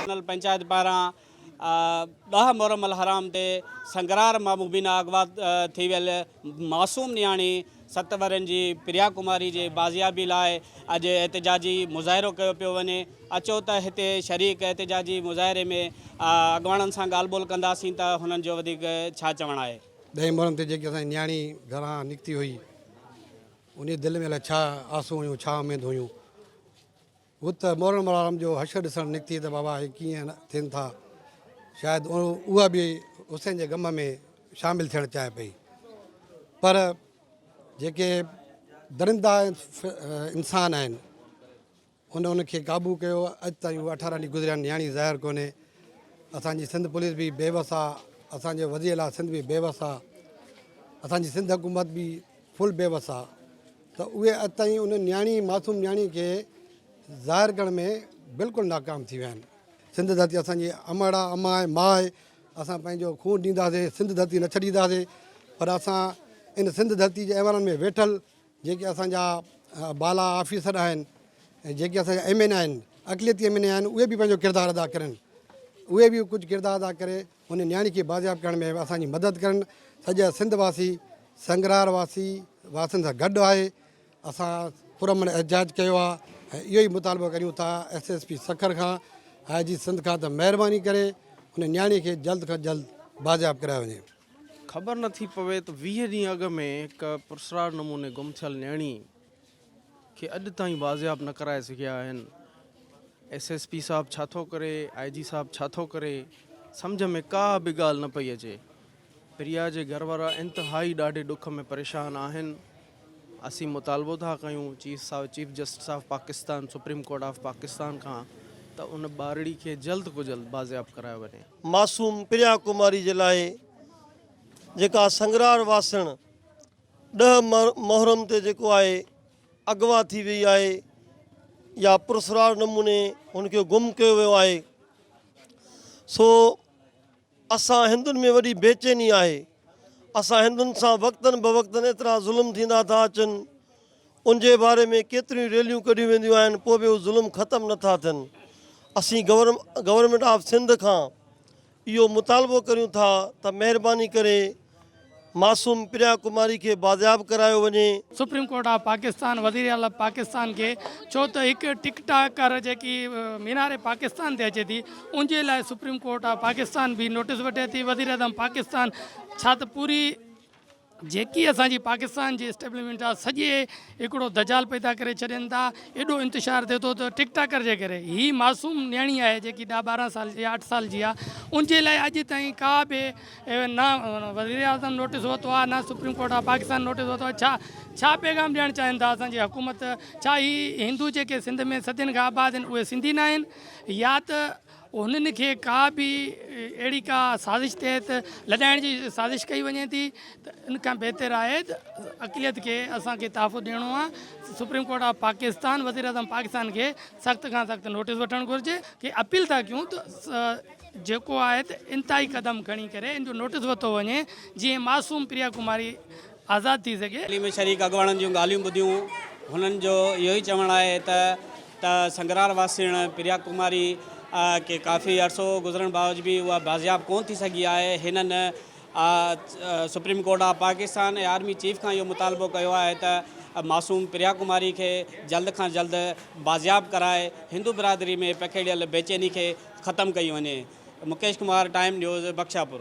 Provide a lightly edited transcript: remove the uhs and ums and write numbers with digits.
پنچائت پاران ڏهه محرم الحرام تي سنگرار مان مبينا اغوا ٿي ويل معصوم نياڻي ست ورهين جي پريا ڪماري جي بازيابي لاء اڄ احتجاجي مظاهرو ڪيو پيو وڃي. اچو ته هتي شريڪ احتجاجي مظاهري ۾ اڳواڻن سان ڳالهه ٻولهه ڪنداسين ته هنن جو وڌيڪ ڇا چوڻ آهي. ڏهين محرم تي جيڪي اسان جي نياڻي گهران نڪتي هئي انهي دل ۾ الائي ڇا آسون هيون ڇا اميدون هيون. هو ته محرم الحرام جو حشر ڏسڻ نڪتي ته بابا هي ڪيئن ٿين ٿا شايد اها به حسين جي غم ۾ شامل ٿيڻ چاهي پئي پر جيڪي درندا انسان آهن ان ان کي قابو ڪيو اڄ تائين اهي اٺارهن ڏينهن گذريا آهن نياڻي ظاهر ڪونهي اسانجي سنڌ پوليس به بيوس آ اسانجي وزير اعليٰ سنڌ به بيوس آ اسانجي سنڌ حڪومت به فل بيوس آ ته اهي اڄ تائين ان نياڻي معصوم نياڻي کي ظاهر ڪرڻ ۾ بلڪل ناڪام ٿي ويا آهن. سنڌ ڌرتي اسان جي امڙ آ، اما آهي، ماء آهي، اسان پنهنجو خون ڏينداسين، سنڌ ڌرتي نه ڇڏينداسين پر اسان ان سنڌ ڌرتي جي ايوانن ۾ ويٺل جيڪي اسان جا بالا آفيسر آهن ۽ جيڪي اسان جا ايم اين آهن، اقليتي ايم اين اي آهن اهي به پنهنجو ڪردار ادا ڪرن، اهي به ڪجهه ڪردار ادا ڪري ان نياڻي کي بازياب ڪرڻ ۾ اسان جي مدد ڪرن، سڄا سنڌ واسي سنگرار واسي واسين سان گڏ آهي، اسان پرامن احتجاج ڪيو آهي ۽ اهو ئي مطالبو ڪريون ٿا ايس ايس پي سکر کان آء جي سنڌ کان ته مهرباني ڪري ان نياڻي کي جلد کان جلد بازياب ڪرايو وڃي. خبر نه ٿي پوي ته 20 ڏينهن اڳ ۾ هڪ پراسرار نموني گم ٿيل نياڻي کي اڄ تائين بازياب نه ڪرائي سگهيا آهن. ايس ايس پي صاحب ڇا ٿو ڪري، آء جي صاحب ڇا ٿو ڪري، سمجهه ۾ ڪا به ڳالهه نه پئي اچي. پريا جي گهر وارا انتهائي ڏاڍي ڏک ۾ پريشان آهن. اسين مطالبو ٿا ڪيون چيف صاحب chief justice of Pakistan supreme court of Pakistan کان ته ان ٻارڙي کي جلد کان جلد بازياب ڪرايو وڃي. معصوم پريا ڪماري جي لاء جيڪا سنگرار واسڻ ڏهه محرم تي جيڪو آهي اغوا ٿي وئي آهي يا پراسرار نموني هن کي گم ڪيو ويو آهي سو اسان هندن ۾ وڏي بيچيني آهي اسان هندن سان وقتن بوقتن ايترا ظلم ٿيندا ٿا اچن ان جي باري ۾ ڪيتريون ريليون ڪڍيون وينديون آهن پوء به اهي ظلم ختم نٿا ٿين اسين گورنمينٽ آف سنڌ کان اهو مطالبو ڪريون ٿا ته مهرباني ڪري معصوم پريا ڪماري کي بازياب ڪرايو وڃي. سپريم ڪورٽ آف پاڪستان وزير اعليٰ پاڪستان کي ڇو ته هڪ ٽڪ ٽاڪر جيڪي مينار پاڪستان تي اچي ٿي ان جي لاء سپريم ڪورٽ آف پاڪستان به نوٽيس وٺي ٿي وزيراعظم پاڪستان ڇا ته پوري جيڪي اسان جي پاڪستان جي اسٽيبلشمينٽ آ سڄي هڪڙو دجال پيدا ڪري ڇڏين ٿا ايڏو انتشار ٿئي ٿو ته ٽڪ ٽاڪر جي ڪري هي معصوم نياڻي آهي جيڪي ڏهه ٻارهن سال جي اٺ سال جي آ ان جي لاء اڄ تائين ڪا به نه وزير اعظم نوٽيس ورتو آ نه supreme court of Pakistan notice ورتو آ ڇا ڇا پيغام ڏيڻ چاهين ٿا اسان جي حڪومت ڇا هي هندو جيڪي سنڌ ۾ صدين کان آباد آهن اهي سنڌي نه آهن يا ته هنن کي ڪا به اهڙي ڪا سازش تحت لڏائڻ جي سازش ڪئي وڃي ٿي ته ان کان بهتر آهي ته اقليت کي اسان کي تحفظ ڏيڻو آهي سپريم ڪورٽ آف پاڪستان وزيراعظم پاڪستان کي سخت کان سخت نوٽيس وٺڻ گهرجي کي اپيل ٿا ڪيون ته جيڪو آهي ته انتهائي قدم کڻي ڪري ان جو نوٽيس ورتو وڃي جيئن معصوم پريا ڪماري آزاد ٿي سگهي. ريلي ۾ شريڪ اڳواڻن جون ڳالهيون ٻڌيون، هنن جو اهو ئي چوڻ آهي ته ته سنگرار واسيڻ پريا ڪماري کي ڪافي عرصو گذرڻ باوجود به اها بازياب ڪونه ٿي سگهي آهي، هنن supreme court of Pakistan ۽ army chief کان اهو مطالبو ڪيو آهي ته معصوم پريا ڪماري کي جلد کان جلد بازياب ڪرائي هندو برادري ۾ پکيڙيل بيچيني کي ختم ڪئي وڃي، مڪيش ڪمار، ٽائيم نيوز، بخشاپور.